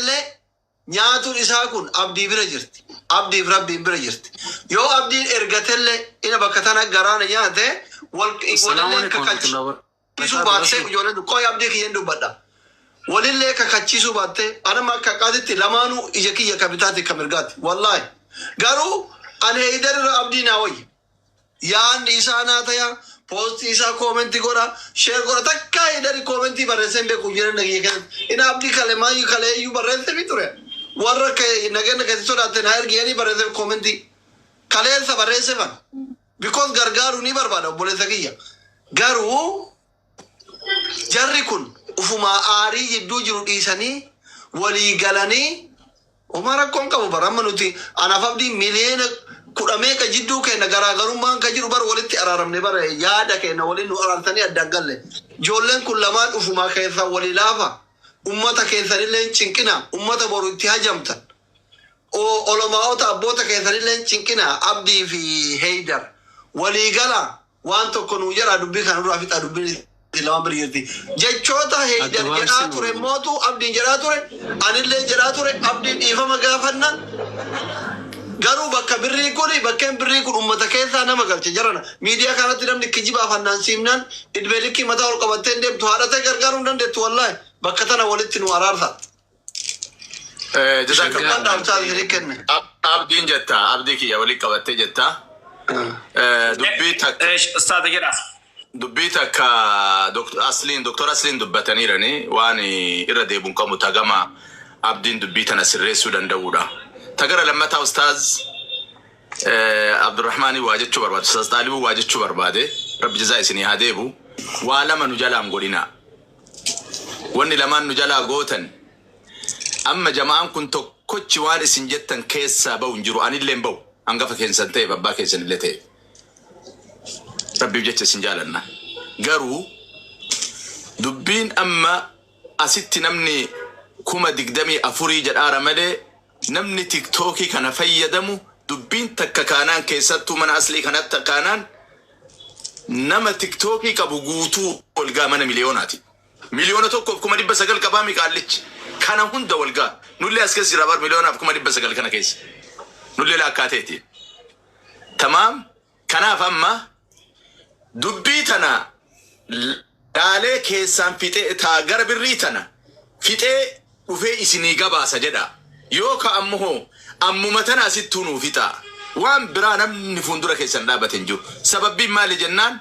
Nyaateellee nyaatuun isaa kun Abdii bira jirti. Abdiif Rabbiin bira jirti. Yoo Abdiin ergatellee ina bakka tana garaana nyaate wal Assalaamu walillee alaikum kakachiisuu warahmatullahi wabarakatuh. baattee ijoolleen qoy Abdii kiyyeen dubbadha. Walillee kakachiisuu baattee anama akka qaatitti lamaanuu ija kiyya ka bitaati ka mirgaati. Wallaahi. Garuu ani Heydar irra Abdii naa wayya. Yaanni isaa naa taya, poostii isaa koomentii godha, sheer godha. Takkaa Heydari koomentii barreessee hin beeku jireenya kiyya keessatti. Ina Abdii kale maayyuu kale iyyuu barreessee fi ture. Warra nageenya keessatti sodaatte naa ergi jedhanii barreessee koomentii. Kaleessa barreessee fan. Because gargaaruu ni barbaada obboleessa kiyya. Garuu jarri kun ufumaa aarii jidduu jiru dhiisanii walii galanii homaa rakkoon qabu bara amma nuti anaaf Abdii miliyoona 10 meeqa jidduu keenya garaagarummaan ka jiru bara walitti araaramne, bara yaada keenya waliin nu araarsanii addaan galle. Ijoolleen kun lamaan ufumaa keessaa walii laafa, ummata keessanillee hin cinqina, ummata boru itti hajamtan, olomaa'ota abboota keessanillee hin cinqina. Abdii fi Heydar walii gala, waan tokko nuu jedha, dubbii kana duraa fixa. Dubbiin lamaan bira jirti. Jechoota Heydar jedhaa ture mootu Abdiin jedhaa ture, anillee jedhaa ture. Abdiin dhiifama gaafanna. Garuu bakka birrii kun, bakkeen birrii kun ummata keessaa nama galche jarana. Miidiyaa kanatti namni kijibaaf hannaan siimnaan idbeelikkii mataa ol qabattee hin deemtu, haadha ta'e gargaaruu hin dandeettu wallaahi. Bakka tana walitti nu araarsa. Jazakallah. Waan dhaamsaa isinii kenne. Abdiin jetta, Abdii kiyya walii qabattee jetta. Dubbii takka Ustaaza jedha. Dubbii takka Asliin, Doktor Asliin dubbataniirani waan irra deebuun qabu tagama Abdiin dubbii tana sirreessuu danda'uudha. Tagara lammataa Ustaaz Abdurrahmaanii waa jechuu barbaade, Ustaaz Xaalibuu waa jechuu barbaade, Rabbi jazaa isinii haa deebu. Waa lama nu jalaan godhina. Wanni lamaan nu jalaa gootan, amma jama'aan kun tokkochi waan isin jettan keessaa bahu hin jiru. Anillee hin bahu. Hangafa keessan ta'eef, abbaa keessan illee ta'e. Rabbiif jecha isin jaalanna. Garuu dubbiin amma asitti namni 24,000 jedhaara malee, namni TikTokii kana fayyadamu dubbiin takka kaanaan, keessattuu mana Aslii kanatti kaanaan, nama TikTokii qabu guutuu walgaa mana miliyoonaati. 1,900,000 qabaa miqaallichi. Kana hunda walgaa. Nullee as keessa jira bar, 1,900,000 kana keessa. Nullee laakkaateeti. Tamaam. Kanaaf amma dubbii tana laalee keessaan fixee taa gara birrii tana fixee dhufee isinii gabaasa jedha. Yoo ka ammoo ammuma tana asittuu nuu fixaa. Waan biraa namni fuuldura keessan dhaabate hin jiru. Sababbiin maali jennaan,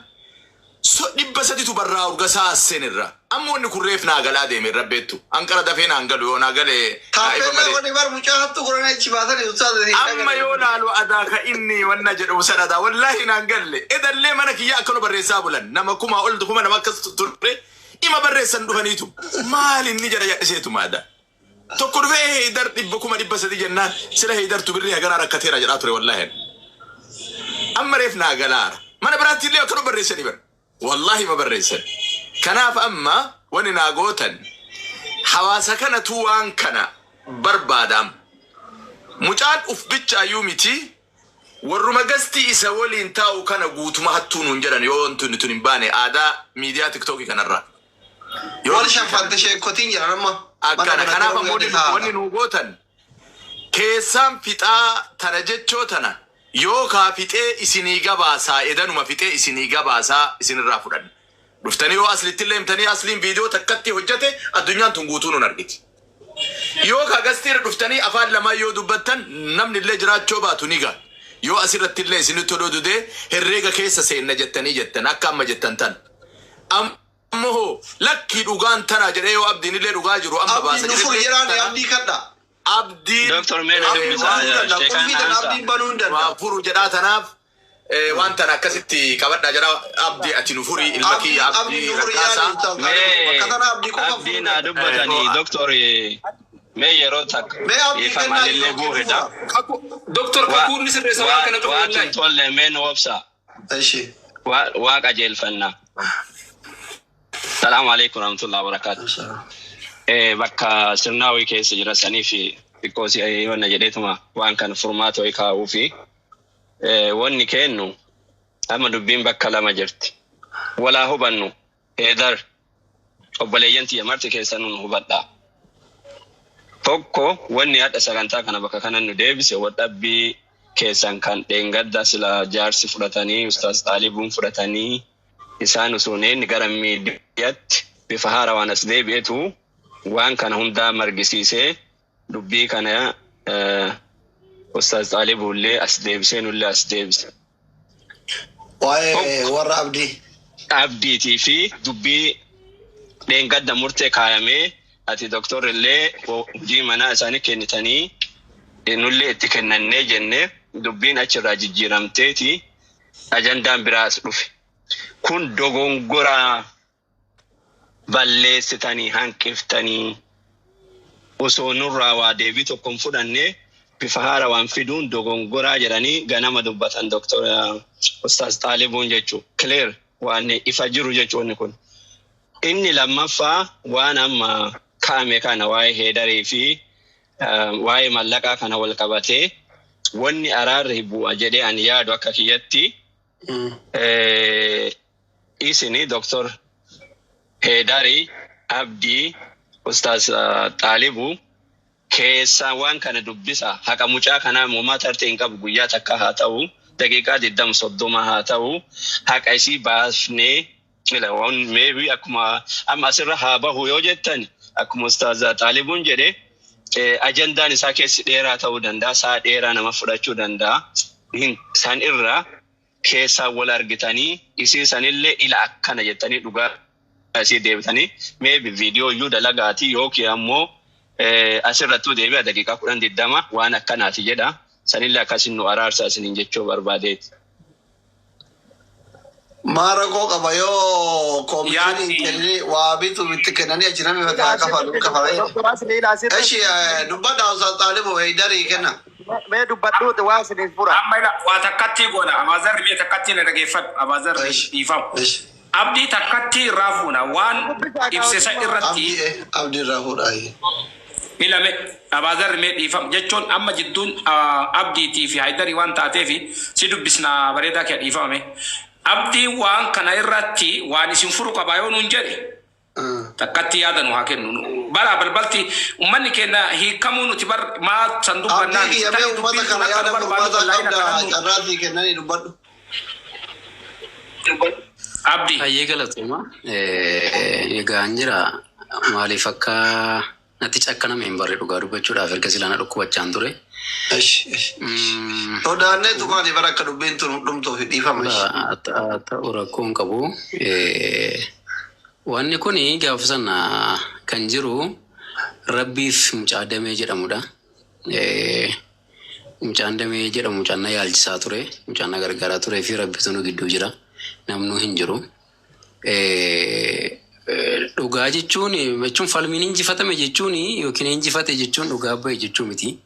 so 300tu barraa urgasaa as irra. Amma wanni kun reef naa galaa deeme irra beektu. Anqara dafee naan galu, yoo naa galee naa ifa Taappellaa malee. wani bar mucaa hattu godhanii achi baasanii ustaaza hin Amma yoo laalu adaa ka inni wanna jedhu san adaa wallaahi naan galle. Edallee mana kiyya akkanu barreessaa bulan. Nama 1000 ol, kuma nama akkas turre ima barreessan dhufaniitu. Maal inni jedha jedhiseetu maada. Tokko dhufee Heydar dhibba 300,000 jennaan, sila Heydartu birrii haganaa rakkateera jedhaa ture wallaahi. Amma reef naa galaara. Mana biraatti illee akkanu barreessanii bara. Wallaahi ma barreessan. Kanaaf amma wani naa gootan, hawaasa kanatu waan kana barbaadaam. Mucaan uf bichaayyuu miti, warruma gastii isa waliin taa'u kana guutuma hattuu nuun jedhan yoo wanti tun hin baane aadaa miidiyaa TikTokii kanarraa. Yoo Wal dubbii kana shaffatte sheekotiin jedhan amma. Akkana kanaaf ammoo wanni nuu gootan, keessaan fixaa tana jechoo tana yookaa fixee isinii gabaasaa, edanuma fixee isinii gabaasaa isinirraa fudhanna. Dhuftanii yoo Aslitti illee himtanii, Asliin viidiyoo takkatti hojjete addunyaan tun guutuu nun argiti. Yookaa gastii irra dhuftanii afaan lamaan yoo dubbattan namni illee jiraachuu baatu ni ga'a. Yoo asirratti illee isinitti odoo dudee herreega keessa seenna jettanii jettan akka amma jettan tan. Ammoo lakkii, dhugaan tana jedhee yoo Abdiin illee dhugaa jiru amma baasa Abdiin nu furi jedhee jedhaan tana Abdii kadha. Abdiin Doctor, mee na Abdiin dubbisaa furuu danda'a. sheekaan Qulfii tana aansaa. Abdiin banuu hin waa danda'a. furu jedhaa, tanaaf waan tana akkasitti qabadhaa jedha. Abdii, ati nu furii, ilma Abdii kiyya Abdiin Abdii nu furi Raggaasaa. jedhaan ustaaz. Mee Bakka tana Abdii qofa furuu Abdii naa danda'a. dubbatanii doctor, mee yeroo takka Mee Abdii dhiifama kennaa anillee yookiin nu buuhedha. fura. Doktor, kakuun ni sirreessa waan kana cufa Waatu hin wallaahi. tolle, mee nu obsa. Ishi. Waa qajeelfannaa. Salaamu alaikum warahmatullahi wabarakatuh. Bakka sirnaawii keessa jira sanii fi xiqqoo si wanna jedheetuma waan kana furmaata wayii kaa'uu fi wanni kennu amma dubbiin bakka lama jirti. Walaa hubannu Heedar, obboleeyyan tiyya marti keessan nun hubadhaa. Tokko, wanni hadha sagantaa kana bakka kana nu deebise, wadhabbii keessan kan dheengadda sila jaarsi fudhatanii, Ustaaz Xaalibuun fudhatanii, isaan osoo hin gara miidiyaatti bifa haarawaan as deebi'etu waan kana hundaa margisiisee, dubbii kana Ustaaz Xaalibuullee as deebisee, nullee as deebise. Waa'ee warra Abdii. Abdiitii fi dubbii dheengadda murtee kaayamee, ati doktorrillee hojii manaa isaanii kennitanii, nullee itti kennannee jennee, dubbiin achirraa jijjiiramteeti ajandaan biraas dhufe. Kun dogongoraa, balleessitanii hanqiftanii, osoo nurraa waa deebii tokko hin fudhanne bifa haarawaan fiduun dogongoraa jedhanii ganama dubbatan Doktor Ustaaz Xaalibuun jechuudha. Clear, waan ifa jiru jechuun kun. Inni lammaffaa, waan amma kaa'ame kana, waa'ee Heedarii fi waa'ee mallaqaa kana wal qabatee, wanni araarri bu'a jedhee ani yaadu akka kiyyatti, isini Doktor Heedarii, Abdii, Ustaaz Xaalibuu keessaa waan kana dubbisa. Haqa mucaa kanaa moomaa tartee hin qabu, guyyaa takka haa ta'u, daqiiqaa 20 30 haa ta'u, haqa isii baasnee maybe akkuma amma asirra haa bahu yoo jettan, akkuma Ustaaz Xaalibuun jedhe, ajandaan isaa keessi dheeraa ta'uu danda'a, sa'a dheeraa nama fudhachuu danda'a. San irraa keessaan wal argitanii, isii sanillee ila akkana jettanii dhugaa isii deebitanii, maybe viidiyoo iyyuu dalagaatii yookiin ammoo asirrattuu deebi'a daqiiqaa 10 20 waan akkanaati jedha. Sanillee akkasin nu araarsa isiniin jechuu barbaadeeti. Maara koo qaba yoo koomishiniin kennanii waa bitu itti kennanii achi namni bakka kafalu kafalee. Doktor Asliin asirratti. Eshi, dubbadha Ustaz Xaalibu, Heedarii kenna. Mee dubbadhuuti waa isiniif fura. Amma ila waa takkatti goona. Abaazarri, mee takkatti na dhageeffadhu. Abaazarri, dhiifamu. Abdii takkatti irraa fuuna waan ibse san irratti. Abdii, Abdii irraa fuudhaa. Ilame, Abaazarri, mee dhiifamu jechuun amma jidduun Abdiitii fi Haayidarii waan taateef si dubbisnaa, bareedaa kee, dhiifamame. Abdii waan kana irratti waan isin furu qabaa yoo nuun jedhe, takkatti yaada nu haa kennu. Bara balbalti ummanni keenya hiikamuu nuti bar maa san dubbannaan. Abdii kiyya, mee uummata kana yaada furmaataa qabda, carraatii kennanii dubbadhu. Abdii. Baay'ee galatooma. Egaa jira, maaliif akka natti cakkaname hin barre, dhugaa dubbachuudhaaf erga silaa na dhukkubachaan ture. Sodaannee tumaanii bara akka dubbiin tun dhumtuuf dhiifama. Ta'u rakkoo hin qabu. Wanni kun gaafa sana kan jiru Rabbiif mucaa Damee jedhamudha. Mucaan Damee jedhamu mucaan na yaalchisaa ture, mucaan na gargaaraa turee fi Rabbitu nu gidduu jira. Namnuu hin jiru. Dhugaa jechuun falmiin injifatame jechuun yookiin injifate jechuun dhugaa bahe jechuu miti.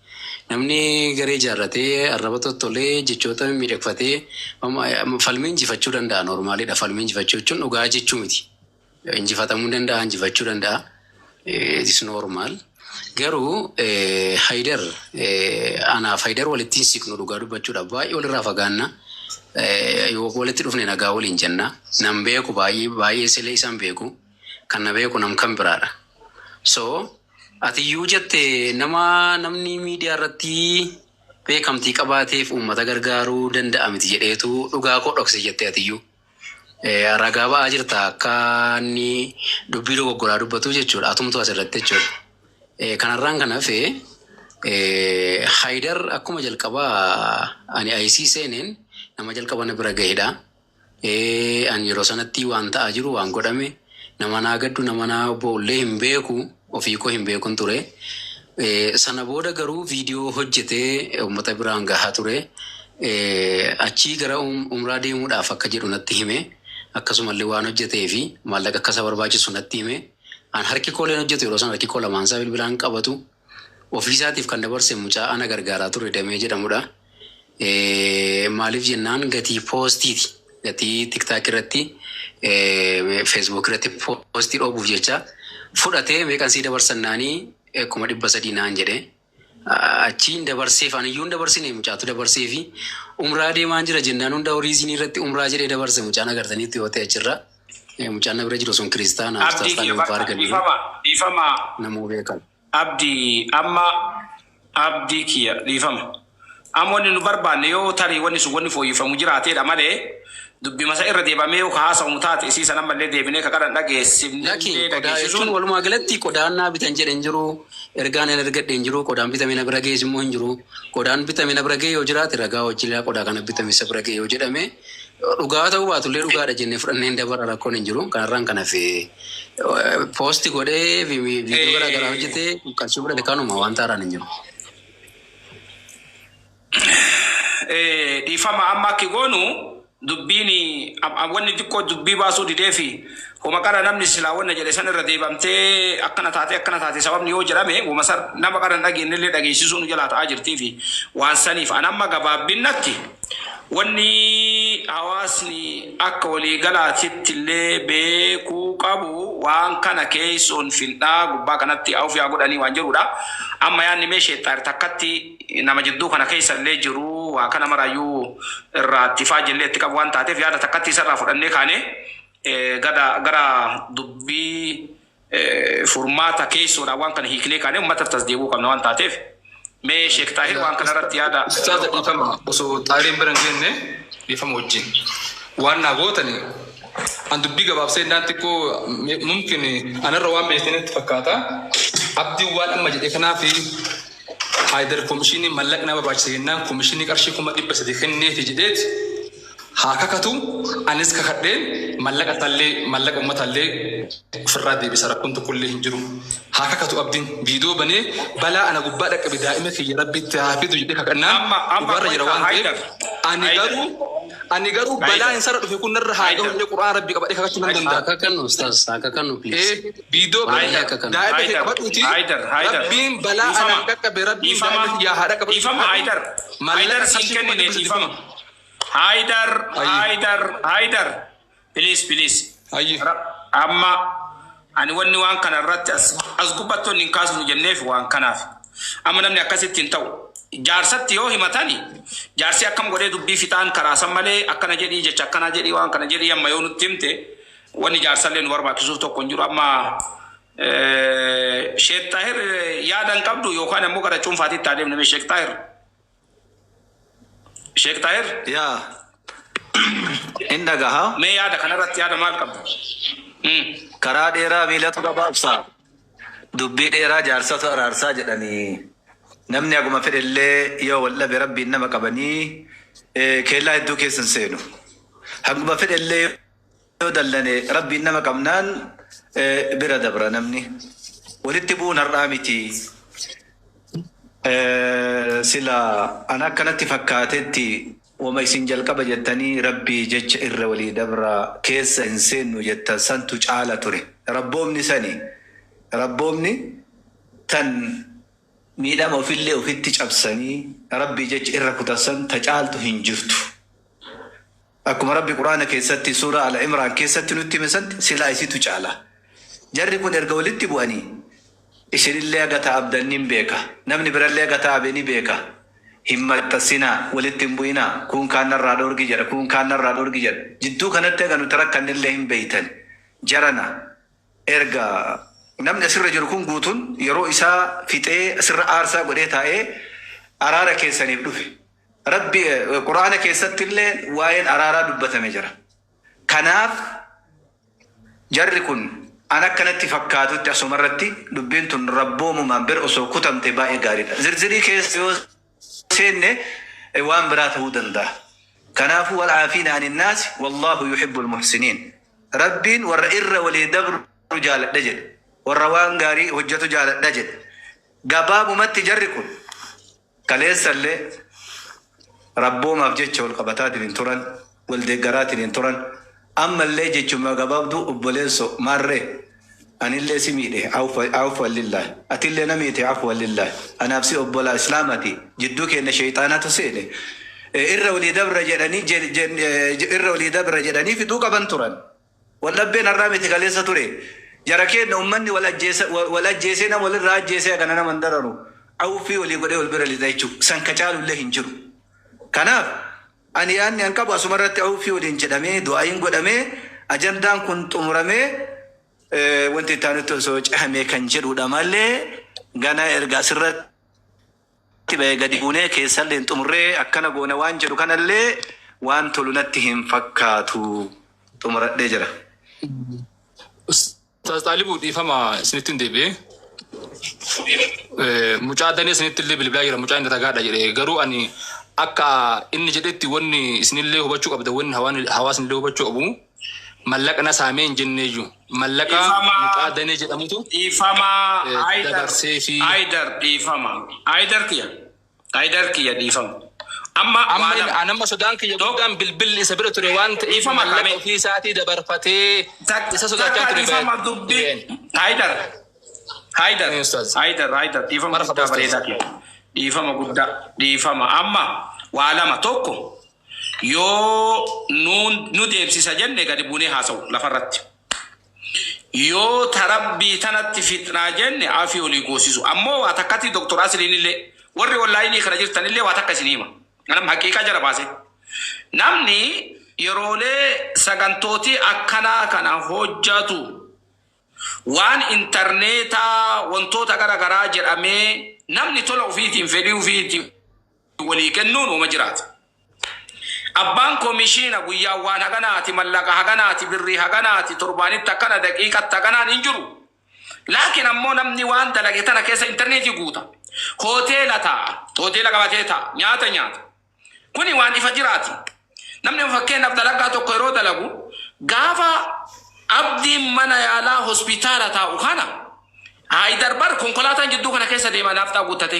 Namni garee ijaarratee, arraba tottolee, jechoota miidhagfatee falmii injifachuu danda'a, normalidha. Falmii injifachuu jechuun dhugaa jechuu miti. Injifatamuu danda'a, injifachuu danda'a. It is normal. Garuu Haydar, anaaf Haydar walitti hin siqnu, dhugaa dubbachuudhaaf baay'ee walirraa fagaanna. Yoo walitti dhufne nagaa waliin jenna. Nan beeku, baay'ee baay'ee silee isaan beeku. Kan na beeku nam kan biraadha. So atiyyuu jette nama namni miidiyaa irratti beekamtii qabaateef uummata gargaaruu danda'a miti jedheetu dhugaa koo dhokse jette atiyyuu. Ragaa ba'aa jirta akka inni dubbii dogoggoraa dubbatu jechuudha. Atumtu asirratti jechuudha. Kanarraan kan hafe, Haydar akkuma jalqabaa ani IC seeneen nama jalqaba na bira gahedha. Ani yeroo sanatti waan ta'aa jiru, waan godhame, nama naa gaddu, nama naa boollee hin beeku, ofii koo hin beekun ture. Sana booda garuu viidiyoo hojjetee uummata biraan gahaa ture. Achii gara umraa deemuudhaaf akka jedhu natti hime. Akkasumallee waan hojjetee fi maallaqa akka isa barbaachisu natti hime. An harki kooleen hojjetu yeroo sana, harki koo lamaan isaa bilbilaan qabatu. Ofiisaatiif kan dabarse mucaa ana gargaaraa ture Damee jedhamudha. Maaliif jennaan gatii poostiiti. Gatii TikTok irratti, Facebook irratti poostii dhoobuuf jecha fudhatee, meeqan sii dabarsannaanii 300,000 naan jedhe. Achiin dabarseef, ani iyyuu hin dabarsine, mucaatu dabarseefi. Umraa deemaan jira jennaan hunda horiizinii irratti umraa jedhee dabarse mucaan, agartaniitti yoo ta'e achirra. Mucaan na bira jiru sun kiristaana. Abdii Ustaas kiyya Taalee bakka arganii dhiifama dhiifama. Namuu beekan. Abdii amma abdii kiyya dhiifama. Amma wanni nu barbaanne yoo tarii wanni sun wanni fooyyeffamu jiraateedha malee dubbi masa irra deebamee yoo haasawamu taate isii san ammallee deebinee ka qaran dhageessifnee Lakki qodaa jechuun dhageessisuun walumaa galatti qodaan naa bitan jedhe hin jiru. Ergaan hin ergadhe hin jiru. Qodaan bitame na bira ga'es immoo hin jiru. Qodaan bitame na bira ga'e yoo jiraate ragaa wajjin qodaa kana bitame isa bira ga'e yoo jedhame dhugaa ta'uu baatullee dhugaadha jennee fudhannee hin dabara rakkoon hin jiru. Kanarraan kan hafe poosti godhee viidiyoo garaa garaa hojjetee qarshii fudhate kanuma waan taaraan hin jiru. Dhiifama amma akki goonu dubbiin wanni xiqqoo dubbii baasuu didee fi homa qara namni silaa wanna jedhe san irra deebamtee akkana taate sababni yoo jedhame wama san nama qara hin dhageenyellee dhageessisuu nu jalaa ta'aa jirtii fi waan saniif an amma gabaabbinnatti wanni hawaasni akka waliigalaatitti illee beekuu qabu waan kana keessoon finxaa gubbaa kanatti awuf yaa godhanii waan jedhudha. Amma yaadni mee sheexxaar takkatti nama jidduu kana keessa illee jiru waa kana maraayyuu irraa ittifaa jillee itti qabu waan taateef yaada takkatti isarraa fudhannee kaane gara dubbii furmaata keessoodhaan waan kana hiiknee kaane uummata tas deebi'uu qabna waan taateef mee Sheek Xaahir waan kana irratti yaada. Ustaaza dhiifama osoo xaariin bira hin geenne dhiifama wajjin. Waan naa gootani an dubbii gabaabsee innaan xiqqoo mumkin anarra waan beektanitti fakkaata. Abdiin waan amma jedhe kanaaf Haayidar komishinii mallaqa na barbaachisa jennaan komishinii qarshii 300,000 kenneefi jedheeti haa kakatu anis kakadheen mallaqa tallee mallaqa uummatallee ofirraa deebisa rakkoon tokkollee hin jiru. Haa kakatu abdiin viidiyoo banee balaa ana gubbaa dhaqqabe daa'ima kiyya rabbitti haa fidu jedhee kakannaan Amma amma dhugaarra jira waan ta'eef Haayidar ani Haayidar garuu ani garuu balaa Haayidar hin sarara dhufe kun narra haa gahu Haayidar jedhee qura'aan rabbi qabadhee kakachuu nan danda'a. Haa kakannu ustaaz haa kakannu please. Viidiyoo Wallahi banee haa kakannu. daa'ima kee Haayidar qabadhuuti Haayidar Haayidar rabbiin balaa dhiifama anaan qaqqabe rabbiin dhiifama daa'ima kiyyaa haa dhaqqabe dhiifama Haayidar mallaqa Haayidar siin qarshii kuma kennine dhibba sadii dhiifama kuma. Haayidar Ayyi. Haayidar Haayidar please please Ayyi. Amma ani wanni waan kana irratti as gubbattoonni hin kaasnu jenneef waan kanaaf amma namni akkasitti hin ta'u jaarsatti yoo himatani jaarsi akkam godhee dubbii fixaan karaasan malee akkana jedhii jecha akkana jedhii waan kana jedhii amma yoo nutti himte wanni jaarsallee nu barbaachisuuf tokko hin jiru amma Sheek Xaahir yaada hin qabdu yookaan ammoo gara cuunfaatitti adeemne mee Sheek Xaahir Sheek Xaahir Yaa in dhagaha. mee yaada kanarratti yaada maal qabda? Karaa dheeraa miilatu gabaabsa. Dubbii dheeraa jaarsatu araarsaa jedhanii. Namni haguma fedhellee yoo wal dhabe rabbiin nama qabanii keellaa hedduu keessa hin seenu. Haguma fedhellee yoo dallane rabbiin nama qabnaan bira dabra namni. Walitti bu'uun har'aa miti. Sila an akkanatti fakkaatetti wama isin jalqaba jettanii rabbii jecha irra walii dabra keessa hin seennu jettan santu caala ture. Rabboomni sani rabboomni tan miidhama ofillee ofitti cabsanii rabbii jecha irra kutan ta caaltu hin jirtu. Akkuma rabbi quraana keessatti suuraa Al-Imraan keessatti nutti hime santi silaa isitu caala. Jarri kun erga walitti bu'anii isinillee haga ta'abdan ni beeka. Namni birallee haga ta'abe ni beeka. Hin maxxansinaa, walitti hin bu'inaa, kun kaan narraa dhoorgi jedha, kun kaan narraa dhoorgi jedha. Jidduu kanatti haga nuti rakkannillee hin beeytan. Jarana erga namni asirra jiru kun guutuun yeroo isaa fixee asirra aarsaa godhee taa'ee araara keessaniif dhufe. Rabbi quraana keessatti illee waa'een araaraa dubbatame jira. Kanaaf jarri kun an akkanatti fakkaatutti asumarratti dubbiin tun rabboomumaan bira osoo kutamte baay'ee gaariidha. Zirzirii keessa yoo seenne waan biraa ta'uu danda'a. Kanaafuu wal caafiina anin naasi wallaahu yuhibbul muhsiniin. Rabbiin warra irra walii dabru jaaladha jedhe. Warra waan gaarii hojjetu jaaladha jedhe. Gabaabumatti jarri kun kaleessallee rabboomaaf jecha wal qabataatiin hin turan, wal deeggaraatiin hin turan. Ammallee jechuma gabaabduu obboleesso maarree anillee si miidhe afwan lillaahi atillee na miite afwan lillaahi anaaf si obbolaa islaamati jidduu keenya sheeyxaanatu seene irra walii dabra jedhanii irra walii dabra jedhanii fixuu qaban turan. Waldhabbeen har'aa miti kaleessa ture. Jara keenya uummanni wal ajjeesee nama walirraa ajjeesee kana nama hin dararu. Awufii walii godhee wal bira lixa jechuudha. San ka caalullee hin jiru. Kanaaf ani yaadni an qabu asumarratti awufii waliin jedhamee du'aayin godhamee ajandaan kun xumuramee wanti itti aanutti osoo cehamee kan jedhudha malee Gana erga asirratti ba'ee gadi buunee keessallee hin xumurree akkana goona waan jedhu kanallee waan tolu natti hin fakkaatu, xumuradhee jira. Ustaaz Xaalibuu, dhiifama, isinitti hin deebi'ee. Mucaa danee isinitti illee bilbilaa jira, mucaa inni ragaadha jedhee. Garuu ani akka inni jedhetti wanni isinillee hubachuu qabda, wanni hawaasni illee hubachuu qabu, mallaqa na saamee hin jenneeyyu, mallaqa mucaa danee jedhamutu Dhiifama. Haydar. Dabarsee fi Haydar, dhiifama. Haydar kiyya. Haydar kiyya, dhiifama. Amma amma waa lama. An amma sodaan kiyya guddaan bilbilli isa bira ture waan ta'eef Dhiifama mallaqa qabee. ofii isaatii dabarfatee isa sodaachaa Takka ture. Dhiifama dubbii. Haydar. Haydar. Ustaaz. Haydar, Haydar, dhiifama Marhaba, guddaa, Ustaaz. bareedaa kiyya. Dhiifama guddaa. Dhiifama. Amma waa lama: tokko, yoo nu deemsisa jenne gadi buunee haasa'u lafarratti. Yoo tarabbii tanatti fixnaa jenne afii olii goosisu. Ammoo waa takkatti, Doktor Asliin illee, warri onlaayinii kana jirtan illee, waa takka isin hima. Kanam haqiiqaa jala baase. Namni yeroolee sagantootii akkanaa kana hojjatu waan intarneetaa wantoota gara garaa jedhamee namni tola ofiitiin, fedhii ofiitiin walii kennuun uuma jiraata. Abbaan komishiina guyyaa waan haganaati, mallaqa haganaati, birrii haganaati, torbaanitti akkana, daqiiqatti haganaan hin jiru. Laakiin ammoo namni waan dalage tana keessa intarneetii guuta. Hoteela taa'a. Hoteela qabatee taa'a. Nyaata nyaata. Kuni waan ifa jiraati. Namni fakkeenyaaf dalagaa tokko yeroo dalagu, gaafa Abdiin mana yaalaa hospitaala taa'u kana, Haayidar bar konkolaataan jidduu kana keessa deema, naafxaa guuttate.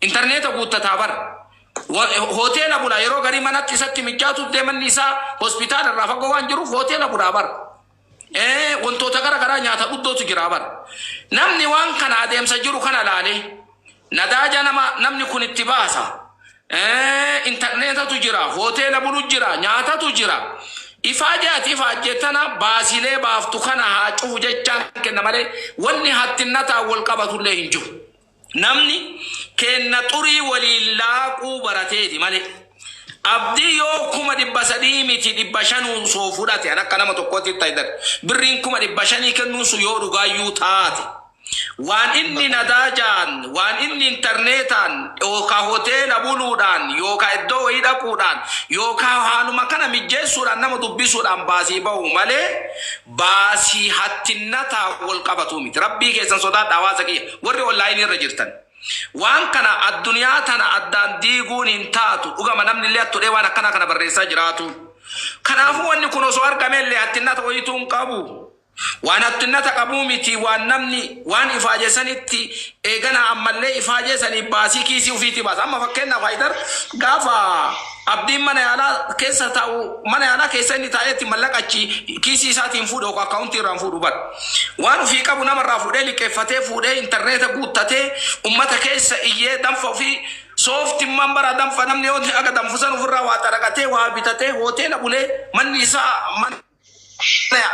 Intarneeta guuttataa bar. Hoteela bula, yeroo garii manatti isatti mijaatu deemanni isaa hospitaala irraa fagoo waan jiruuf hoteela bulaa bar. Wantoota gara garaa nyaata dhuddootu jira bar. Namni waan kana adeemsa jiru kana laale nadaaja nama namni kun itti baasa. Intarneetatu jira, hoteela bulu jira, nyaatatu jira. Ifaajee ati ifaajee tana baasilee baaftu kana haa cufu jechaan kenna malee wanni hattinnataa wal qabatullee hin jiru. Namni kenna xurii waliin laaquu barateeti malee. Abdii yoo 300,000 miti 500 soo fudhate, an akka nama tokkootti ta'idan, birriin 500,000 kennuun sun yoo dhugaayyuu taate, waan inni nadaajaan, waan inni intarneetaan yookaan hoteela buluudhaan yookaan iddoo wayii dhaquudhaan yookaan haaluma kana mijjeessuudhaan nama dubbisuudhaan baasii bahu malee baasii hattinnataa wal qabatu miti. Rabbii keessan sodaadha, hawaasa kiyya warri onlaayinii irra jirtan. Waan kana addunyaa tana addaan diiguun hin taatu. Dhugama namni illee attudhee waan akkanaa kana barreessaa jiraatu. Kanaafuu wanni kun osoo argame illee hattinnata wayituu hin qabu. Waan hattinnata qabuu miti, waan namni waan ifaajee sanitti eegana ammallee ifaajee sanii baasii kiisii ofiitii baasa. Amma fakkeenyaaf Haayidar, gaafa Abdiin mana yaalaa keessa taa'u, mana yaalaa keessa inni taa'eetti mallaqa achi kiisii isaatiin fuudhe yookaan akkaawuntii irraan fuudhu bar. Waan ofii qabu namarraa fuudhee, liqeeffatee fuudhee, intarneeta guuttatee, ummata keessa iyyee, danfa ofii sooftimmaan bara danfa namni yoo aga danfusan ofirraa waa xaraqatee, waa bitatee, hoteela bulee, manni isaa mana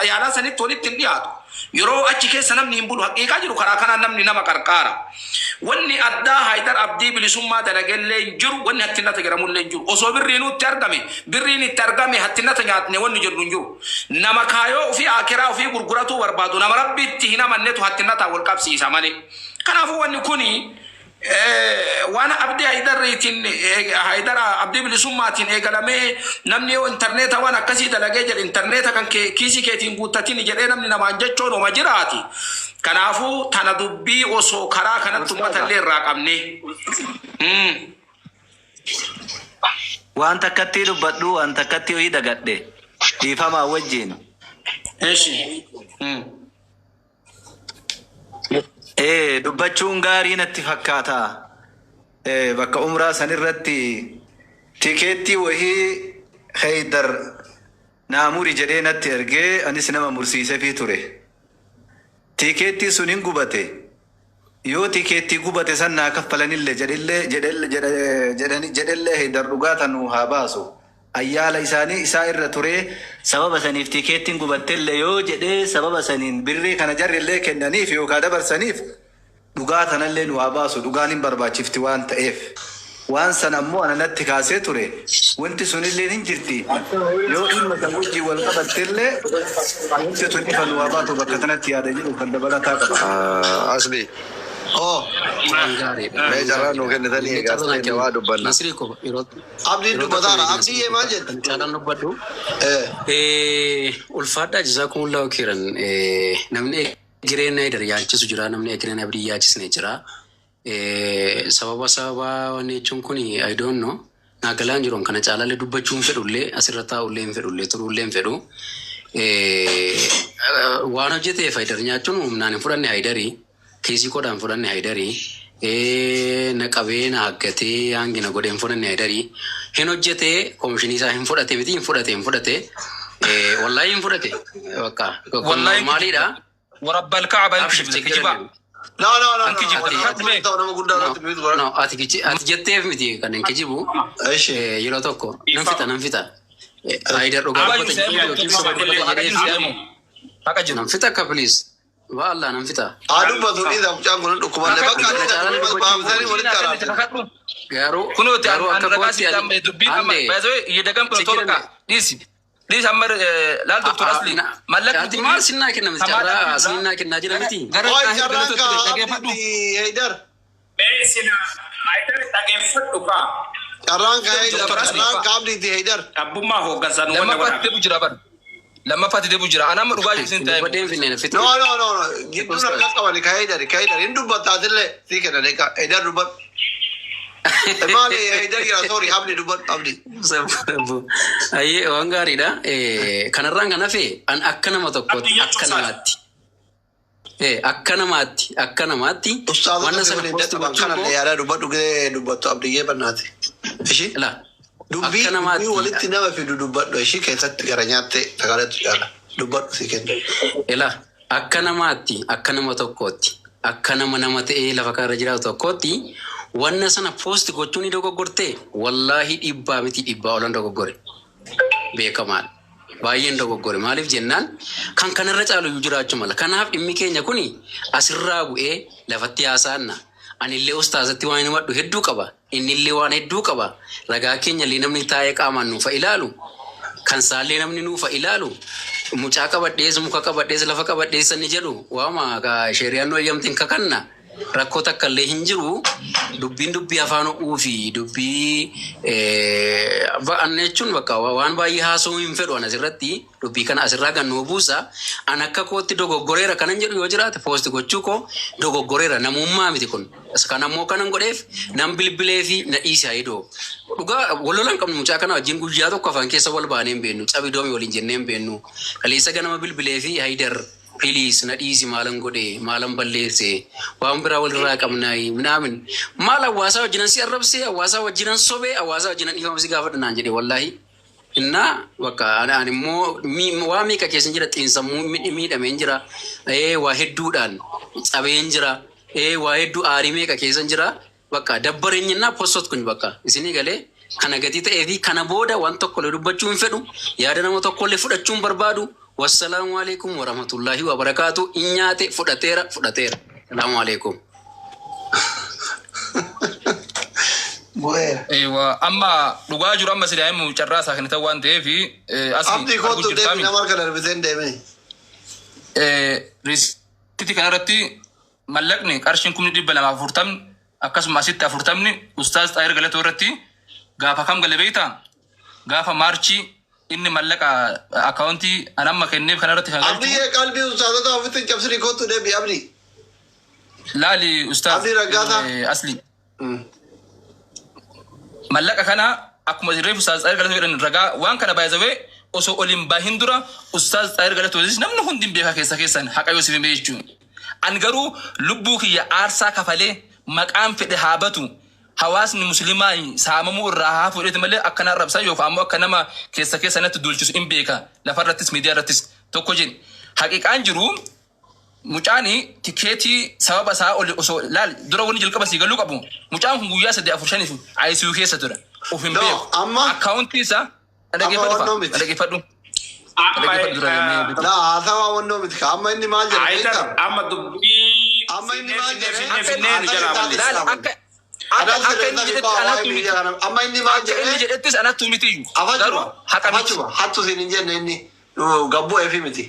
yaalaa sanitti walitti hin dhiyaatu. Yeroo achi keessa namni hin bulu, haqiiqaa jiru karaa kanaan namni nama qarqaara. Wanni addaa Haayidar Abdii bilisummaa dalagellee hin jiru, wanni hattinnata jedhamullee hin jiru. Osoo birriinuu itti argame, birriin itti argame hattinnata nyaatne wanni jedhu hin jiru. Nama kaayoo ofii akiraa ofii gurguratuu barbaadu, nama Rabbitti hin amannetu hattinnataa wal qabsiisa malee. Kanaafuu wanni kuni waan Abdii Haayidariitiin, Haayidar Abdii bilisummaatiin eegalamee namni yoo intarneeta waan akkasii dalagee jedhe, intarneeta kan kiisii keetiin guuttatin jedhee namni namaan jechoon oma jiraati. Kanaafuu tana dubbii osoo karaa kanatti uummata illee irraa qabne. Waan takkatti dubbadhu, waan takkatti ho'i dagadhe, dhiifamaa wajjin. Eshi. Dubbachuun gaarii natti fakkaata. Bakka umraa sanirratti tikeettii wahii Heydar naa muri jedhee natti ergee, anis nama mursiisefii ture. Tikeettii sun hin gubate. Yoo tikeettii gubate san naa kaffalanillee jedhillee jedhellee, Heydar dhugaa tanuu haa baasu. Ayyaala isaanii isaa irra ture, sababa saniif tikeettiin gubattellee yoo jedhee, sababa saniin birrii kana jarrillee kennaniif yookaan dabarsaniif, dhugaa tanallee nu haa baasu, dhugaan hin barbaachifti waan ta'eef. Waan san ammoo ana natti kaasee ture. Wanti sunillee hin jirti. Yoo dhimma san wajjin wal qabattellee wanti sun ifa nu haa baatu, bakka kanatti yaada jedhu kan dabalataa qaba. Asli. Oo. Waan gaariidha. Mee carraa nuu kennitanii Illee egaa carraa naa seenne kennu. waa dubbanna. Nasrii ko yeroo Abdiin yeroo tokko dubbataara. mee Abdii Nasrii maal ko jette? kan caalaan dubbadhu. Eh. Ulfaadhaa jazaakumullahu khairan. Namni egereen Haydar yaachisu jira, namni egereen Abdii yaachisne jira. Sababa sababa wanni jechuun kun I don't know. Naa galaan jiru kana caalaallee dubbachuu hin fedhullee, asirra taa'ullee hin fedhullee, turuullee hin fedhu. Waan hojjeteef Haydar nyaachuun humnaan hin fudhanne Haydarii. Kiisii kodhaan fudhanne Haydarii. Na qabee na haggatee hangi na godhee hin fudhanne Haydarii. Hin hojjetee koomishinii isaa hin fudhate miti, hin fudhate, hin fudhate. Wallaahi hin fudhate. Bakka kun Wallaahi normaaliidha. Warabbal Kaaba hin Abshir kijibde ችግር kijibaa. የለም. No, no, no, An no. kijibu. Ati Ati mee. ta'u nama guddaa No, irratti mute godha. no, ati jetteef miti kan hin kijibu. Ishi. Yeroo tokko nan fixa, nan fixa. Haydar dhugaa Haqa dubbata jiru jedhee yookiin soba dubbata haqa jedhee jiru seemu. Haqa jiru. nan fixa akka please. Waa Allah nan fixa. Haa dubbatu dhiisa, mucaan kun dhukkuballee. Bakka Kana caalaa dubbachuu baafsanii walitti araarse. Garuu Kunuuti garuu an akka ragaa kootti sitti ani amma dubbiin amma ande baay'ee yedagam kun ችግር tola የለም. dhiisi. Dhiisi amma laal Doktor Asli mallaqni Ati maal sinnaa kenna miti, carraa sinnaa kennaa jira miti. gara Oi, Xaahir carraan Galatootti kaa dhaggeeffadhu. Abdiitti Haydar. Mee sina Haydar dhageeffadhu kaa. Carraan kaa Haydar. Doktor Asli. Carraan kaa Abdiitti Haydar. Abbummaa hooggansaa nu wanna Lammaffaatti godhaa. deebi'u jira bara. Lammaffaatti deebi'u jira. Ani amma dhugaa jiru sin ta'e. Dubbadhee hin finne fixe. No, no, no, no. Gidduun harka qabani ka Haydar. Ka Haydar. Hin dubbattaatillee sii kenna deeqa. Haydar dubbadhu. Maali Haydar jira, sorry, Abdi dubbadhu, Abdi. Ayyee, waan gaariidha. Kanarraan kan hafe an akka nama tokkootti Abdii jechuun akka isaa. namaatti. Akka namaatti Ustaazota wanna si sana waliin post dadhaban gochuu kanallee koo yaadaa dubbadhu gee dubbattu Abdiyyee bannaati. Ishi? la Dubbii akka dubbii namaatti walitti nama fidu dubbadhu, ishii keessatti gara nyaattee sagaleetu caala. Dubbadhu si kenna. Ila akka namaatti, akka nama tokkootti, akka nama nama ta'ee lafa kanarra jiraatu tokkootti, wanna sana post gochuun ni dogoggortee, wallaahi dhibbaa miti dhibbaa olan dogoggore beekamaadha. Baay'een dogoggore, maaliif jennaan kan kanarra caalu iyyuu jiraachuu mala. Kanaaf dhimmi keenya kuni asirraa bu'ee lafatti haasa'anna. Anillee ustaazatti waan himadhu hedduu qaba. Innillee waan hedduu qaba. Ragaa keenya illee namni taa'ee qaamaan nuufa ilaalu. Kan saallee namni nuufa ilaalu. Mucaa qabadhees, muka qabadhees, lafa qabadhees inni jedhu waama sheeriyaan nu eeyyamtiin kakanna. Rakkoo takka illee hin jiru. Dubbiin dubbii afaan ho'uu fi dubbii ba'anna jechuun bakka waan baay'ee haasa'uu hin fedhu an asirratti dubbii kana asirraa kan nuu buusa. An akka kootti dogoggoreera kanan jedhu yoo jiraate, post gochuu koo dogoggoreera, namummaa miti kun. Kan ammoo kanan godheef nan bilbilee fi na dhiise hayidoo. Dhugaa wal lola hin qabnu mucaa kana wajjin, guyyaa tokko afaan keessa wal baanee hin beennu, cabi doomi waliin jennee hin beennu. Kaleessa ganama bilbilee fi "Haydar, please na dhiisi, maalan godhe, maalan balleesse, waan biraa walirraa qabnaayi minaamin maal, hawaasaa wajjinan si arrabsee, hawaasaa wajjinan sobee, hawaasaa wajjinan dhiifama si gaafadha" naan jedhe wallaahi. Innaa bakka ani immoo waa meeqa keessa jira, xiinsammuu miidhameen jira, waa hedduudhaan cabeen jira, waa hedduu aarii meeqa keessa jira, bakka dabbareenyinnaa postot kun bakka isinii galee kana gatii ta'ee fi kana booda waan tokkollee dubbachuu hin fedhu, yaada nama tokkollee fudhachuu hin barbaadu. Wassalaamu alaikum warahmatullahi wabarakaatu. In nyaate fudhateera, fudhateera. Salaamu alaikum. Bu'eera. Eewa, amma dhugaa jiru amma sida himu carraa isaa kennitan waan ta'eef asii Abdii arguu kootu deemi, jirtaami. nama harka darbitee hin deemini. Riisitii kanarratti mallaqni qarshiin 240,000 akkasuma asitti 40 ustaaz Xaayir Galatoo irratti gaafa kam gale beektaa? Gaafa Maarchii inni mallaqa akkaawuntii an amma kenneef kanarratti kan galchu. Abdiyyee, qalbii ustaazota ofitti hin cabsini, kootu deebi Abdii. Laali ustaaz Abdii Raggaasaa. Asli. Mallaqa kana akkuma reefu ustaaz Xaayir Galatoo jedhan ragaa waan kana baay'isawee osoo oliin bahin dura ustaaz Xaayir Galatootis namni hundi hin beekaa keessa keessan haqa yoo siif hin jechuudha. An garuu lubbuu kiyya aarsaa kafalee maqaan fedhe haa batu, hawaasni musliimaa saamamuu irraa haa fuudheeti malee akka arrabsaa yookaan ammoo akka nama keessa keessa natti duulchisu hin beeka, lafarrattis miidiyaa irrattis tokko jedhe. Haqiqaan jiru mucaani tikeetii sababa isaa oli osoo laal dura wanni jalqaba sii galuu qabu, mucaan kun guyyaa 3 4 5 ICU keessa ture, of hin No, beeku. Akkaawuntii isaa dhaggeeffadhu wannoo fa'a miti. Dhaggeeffadhu. Amma Dhaggeeffadhu dura. Laa haasawaa wannoo miti ka amma inni maal jedhe Haydar beektaa? amma dubbii Amma inni maal finnee jedhe? finnee finnee nu jalaa balleessa. Laal akka inni jedhetti anattu miti. Amma inni maal Akka inni jedhe? jedhettis anattu miti iyyuu. Garuu Afachuma haqa miti. afachuma hattu siin hin jenne inni gabboo efi miti.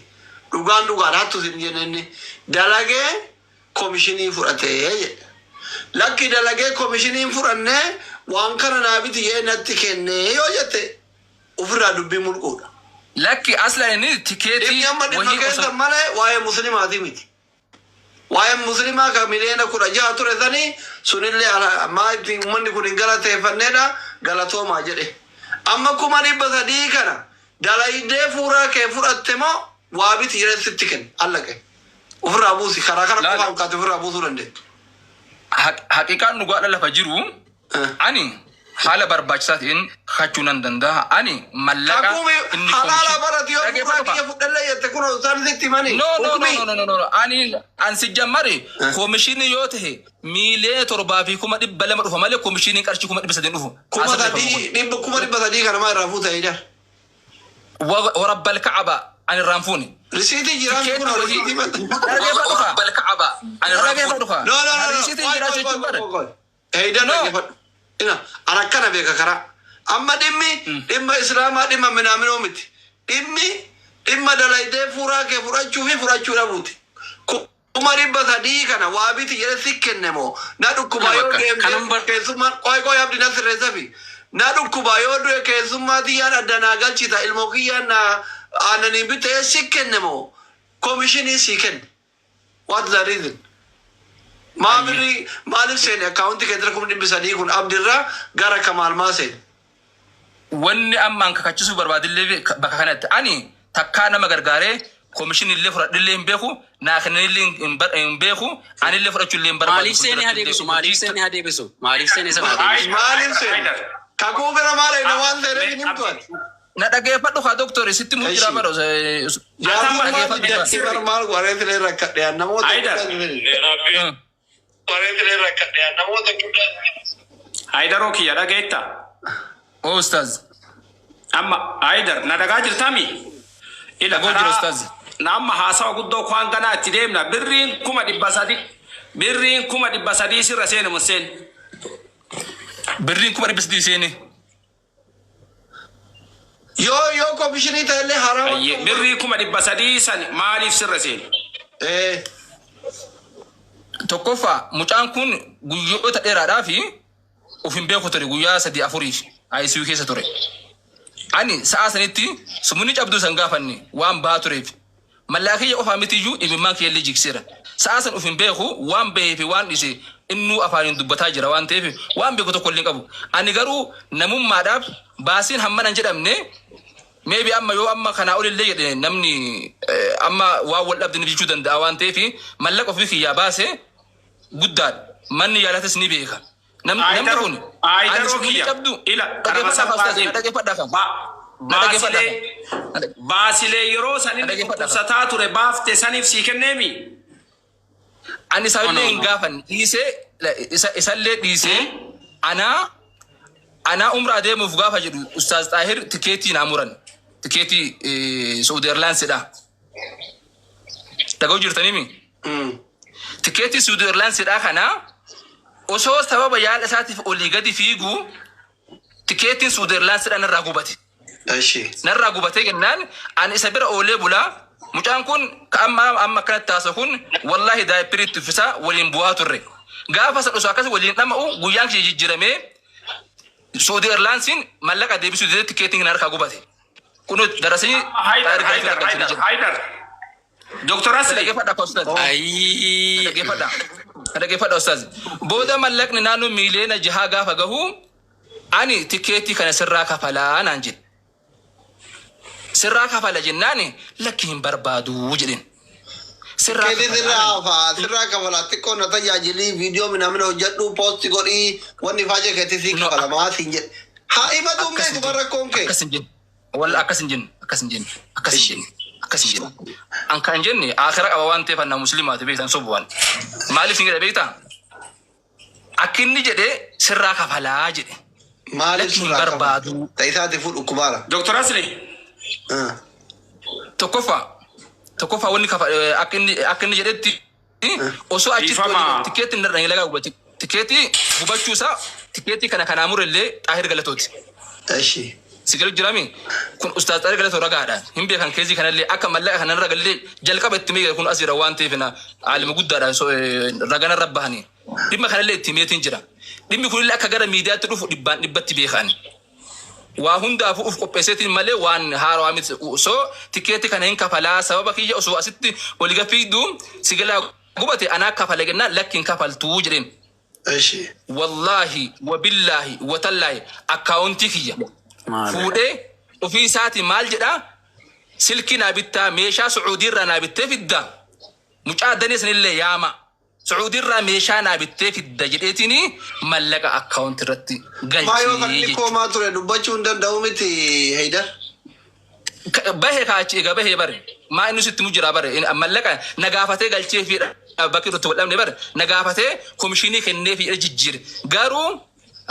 Dhugaan dhugaan hattu siin hin jenne, inni dalagee Komishinii fudhatee jedhe. Lakki dalagee komishinii hin fudhannee waan kana naa biti jedhee natti kennee yoo jette ofirraa dubbii mulquudha. Lakki aslan inni tikeetii Dhimmi amma dhimma wahii keessa osoo malee waa'ee musliimaati miti. Waa'ee musliimaa kan miliyoona 16 ture sanii sunillee maa itti uummanni kun hin galateeffanneedha galatoomaa jedhe. Amma 300,000 kana dalaydee fuuraa kee fudhatte moo waa biti jedhee sitti kenne allaqe. Ofirraa buusi karaa kana Laala. qofaan kaate ofirraa buusuu dandeettu. Haqiqaan dhugaadha lafa jiru ani haala barbaachisaa ta'een kakachuu nan danda'a. Ani mallaqa Kakuu inni halaala komishin barati yoo fuuraa dhaggeeffadhu kiyya fudhallee jette kun isaan sitti himanii. No, no, no, Hukmii. no, no, no, no. Ani an si jammare komishinii yoo ta'e 7,200,000 dhufa malee komishiniin qarshii 300,000 dhufu. Kuma Asirra sadii kun. dhibba 300,000 kana maa irraa fuuta ija. Warabbal ka'aba ani irraan fuune. Risiitii jiraan kun Tikeetii wahii risiitii maxxansa. dhaggeeffadhu kaa. Ani irraan fuune. No, no, no, no. Risiitiin Qoy, jiraa qoy, jechuun qoy, bara. qoy, qoy. Heeydan No. dhaggeeffadhu. Ina, an akkana beeka karaa. Amma dhimmi dhimma Islaamaa dhimma minaaminoo miti. Dhimmi dhimma dalaydee fuuraa kee fudhachuu fi fudhachuu dhabuuti. 300,000 kana waa biti jedhee si kenne moo na dhukkuba yoo Bakka deemtee kanan bar keessummaan qoy qoy abdi na sirreessa fi na dhukkuba yoo du'e keessummaa tiyyaan adda naa galchita ilmoo kiyyaan naa aannaniin bitee si kenne moo komishinii si kenne. What the reason? Maa birrii maaliif seene akkaawunti keettira 300,000 kun abdirraa gara kamaal maa seene? Wanni ammaan kakachisuu barbaadillee bakka kanatti ani takkaa nama gargaaree komishinii illee fudhadhillee hin beeku, naa kennanillee hin beeku, anillee fudhachuu illee hin barbaadu. Maaliif seene haa deebisu? Maaliif seene haa deebisu? Maaliif seene sana haa deebisu? Maaliif seene? Kakuu bira maal eegna waan seeneef hin himtu ati. Na dhageeffadhu kaa doktori sitti muu jira Eshi. bara. Jaartummaa Dhageeffadhu. diddatti bar maal wareetilee rakkadhe namoota Haydar. guddaa wareetilee rakkadhe namoota guddaa. Haydaroo kiyya dhageetta. Oo ustaaz. Amma Haydar na dhagaa jirtami? Ila Dhagoo jira karaa ustaaz. na amma haasawa guddoo kwaan ganaa itti deemna birriin 300,000 birriin 300,000 sirra seene mun seene. Birriin 300,000 seene. Yoo komishinii ta'ellee haraama. Ayyee birrii 300,000 san maaliif sirra seene? Tokkoffaa mucaan kun guyyoota dheeraadhaa fi of hin beeku ture guyyaa sadii afuriif ICU keessa ture. Ani sa'a sanitti sumuni cabduu san gaafanne waan bahaa tureef. Mallaa kiyya qofaa mitiyyuu imimmaan kiyyallee jigseera. Sa'a san of hin beeku waan bahee fi waan dhiise innuu afaaniin dubbataa jira waan ta'eef waan beeku tokko illee hin qabu. Ani garuu namummaadhaaf baasiin hammana hin jedhamne maybe amma yoo amma kanaa olillee jedhe namni amma waan wal dhabde ni jechuu danda'a waan ta'eef mallaqa ofii kiyyaa baase guddaadha. Manni yaalatas ni beeka. Namni kun ani Haydaroo sumuni kiyya cabdu ila karama dhaggeeffadhaa salphaa ustaaz deema. dhaggeeffadhaa kam. Na dhaggeeffadhaa Baasilee kam. baasilee yeroo san inni Dhaggeeffadhaa kam. dhukkubsataa ture baafte saniif sii kenneemi. Ani No, isaallee no, hin no. gaafanne dhiisee isallee dhiisee anaa umraa deemuuf gaafa jedhu Ustaaz Xaahir tikeetii naa muran. Tikeetii Saudi Airlinesidha. Dhaga'u jirtaniimi? Tikeetii Saudi Airlinesidha kana osoo sababa yaala isaatiif olii gadi fiigu tikeetiin Saudi Airlinesidha narraa gubate. Eshi. Narraa gubatee jennaan ani isa bira oolee bulaa mucaan kun ka amma amma akkanatti haasa'u kun wallaahi daayipirii itti uffisaa waliin bu'aa turre. Gaafa san osoo akkas waliin dhama'u guyyaan kiyya jijjiiramee Saudi Airlinesiin mallaqa deebisuu didee tikeetiin harkaa gubate. Kun darasanii Haydar Haydar Haydar Haydar. Doktor Asli. Dhaggeeffadha akka ustaaz. Ayii. Dhaggeeffadha. Dhaggeeffadha ustaaz. Booda mallaqni naannoo miliyoona 6 gaafa gahu ani tikeetii kana sirraa kafalaa naan jedhe. Sirraa kafala jennaan lakki hin barbaadu jedheen. Sirraa Keetii kafalaa sirraa naan hafaa sirraa kafalaa xiqqoo na tajaajilii viidiyoo minaamina hojjedhu poosti godhii wanni faajee keetii sii No, kafalamaa siin jedhe. Haa himatu akkas hin beeku jenne. bara rakkoon kee. Akkas hin jenne. Walla akkas hin jenne. Akkas hin jenne. Akkas hin jenne. Akkas hin jenne. An kan jenne akira qaba waan ta'eef anna musliimaati beektan sobu waan. Maaliif hin jedhe beektaa? Akka inni jedhe sirraa kafalaa jedhe. Maaliif Lakki hin sirraa kafala? barbaadu. Ta'isaati fuudhu kubaara. Doktor Asli. Tokkoffaa wanni kafa akka inni jedhetti osoo achitti Dhiifama. tikeetti hin dhangala'aa gubate tikeetii gubachuu isaa tikeetii kana kanaa murellee Xaahir Galatooti. Eshi. Si galu jirami kun ustaaz Xaariq Galatoo ragaadha. Hin beekan keezii kanallee akka mallaqa kanarra gallee jalqaba itti meeqa kun as jira waan ta'eef na aalima guddaadha so, raganarra bahanii. Dhimma kanallee itti meetiin jira. Dhimmi kunillee akka gara miidiyaatti dhufu dhibbaan dhibbatti beekan. Waa hundaafuu uf qopheesseetiin malee waan haarawaa miti. So tikeetti kana hin kafalaa sababa kiyya osoo asitti oli gafiiddu si galaa gubate anaa kafale jennaan lakki hin kafaltuu jedheen. Eshi. Wallaahi wabillaahi watallaahi akkaawuntii kiyya Maali? fuudhee ofii isaatii maal jedhaa silkii naa bittaa meeshaa Sucuudiirraa naa bittee fidda mucaa danee sanillee yaama Sucuudiirraa meeshaa naa bittee fidda jedheetiin mallaqa akkaawuntii irratti Maa yoo kan galchee inni jechuudha. koomaa ture dubbachuu hin danda'u miti Heydar. Bahee kaachi egaa bahee bare maa inni sitti mu jira bare mallaqa na gaafatee galchee fi bakki irratti wal dhabne bare na gaafatee komishinii kennee fi jijjiire garuu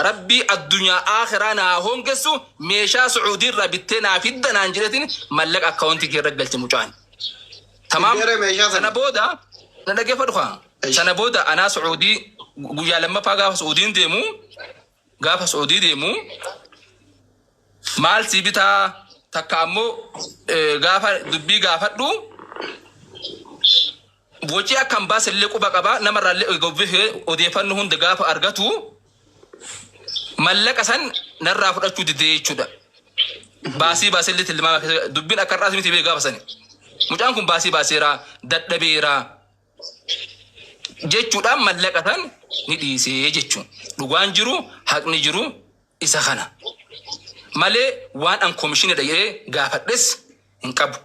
rabbii addunyaa akhiraa naa hongessu meeshaa Sucuudiirraa bittee naa fidda naan jedheetiin mallaqa akkaawuntii kee irra galche mucaan. Tamaam Fiddeera meeshaa sana. Sana booda na dhaggeeffadhu kaa. Sana booda anaa Sucuudii guyyaa lammaffaa gaafa Sucuudiin deemu gaafa Sucuudii deemu maal sii bitaa takka ammoo gaafa dubbii gaafadhu wocii akka hin baasellee quba qaba namarraallee odeeffannoo hunda gaafa argatu mallaqa san narraa fudhachuu didee jechuudha. Baasii baasellee tilmaama keessa dubbiin akka har'aas miti bee gaafa sani. Mucaan kun baasii baaseera dadhabeera jechuudhaan mallaqa san ni dhiisee jechuun dhugaan jiru haqni jiru isa kana. Malee waan an komishinidha jedhee gaafadhes hin qabu.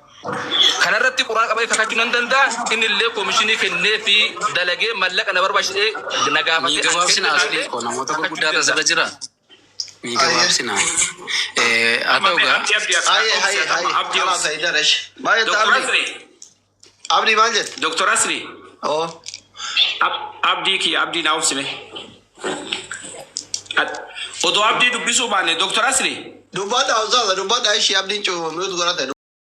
Kanarratti quraan qabee kakachuu nan danda'a. Inni illee komishinii kennee fi dalagee mallaqa na barbaachisee na Ni gaafatee an gabaabsina kenne asli illee ko namoota kakachuu gurguddaatu asirra danda'a. jira. Ni gabaabsina. Haa ta'u gaa. Abdi abdi Haye haye haye. abdi Kalaas Heydar eshi. Maal jetta Dr. Abdi? Asri Abdi maal jetta? Dr. Asri Oo. Abdii kiyya abdii naa obsime. Odoo abdii dubbisuu baanne Dr. Asri Dubbadha ustaaza dubbadha eshi abdiin cufamu godhate.